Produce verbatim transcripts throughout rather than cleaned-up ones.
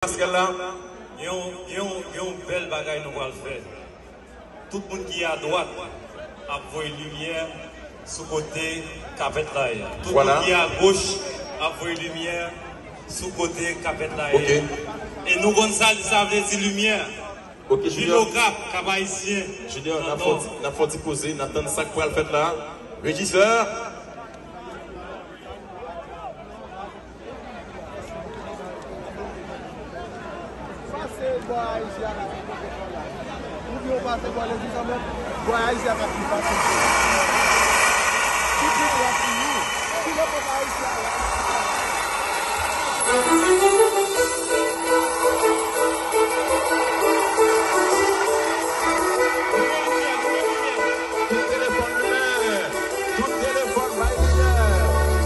Pascal la. Gen yon, gen yon, gen yon bèl bagay nou pral fè. Tout moun ki adwat ap voye limyè sou kote kapèt la ye. Tout moun ki agoch ap voye limyè sou kote kapèt la ye. E nou konn sa, sa vle di limyè. Ok, Junior. Vin Okap, Kap Ayisyen. Junior, n ap fè, n ap fè ti poze, n ap tann sa k pral fèt la. Rejisè. Pase bò Ayisyen a ka fè pwotokolè. Oubyen w pase bò legliz an menm, bò Ayisyen a ka fè pase. Tout moun wè fini. Ki nenpòt Ayisyen a la. Tout telefòn limen. Tout telefòn bay limyè.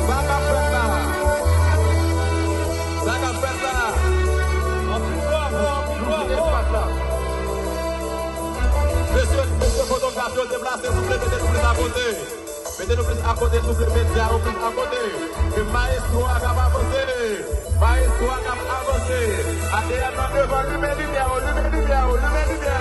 Sa k ap fèt la? Sa k ap fèt la? Anpil bravo, anpil bravo. Mesye, mesye fotograf yo, deplase souple, mete nou plis akote. Mete nou plis akote souple, medya yo plis akote. Ke mayestwo a kab avanse. Mayestwo a kab avanse. Ateyè nan devan, limen limyè yo, limen limyè yo, limen limyè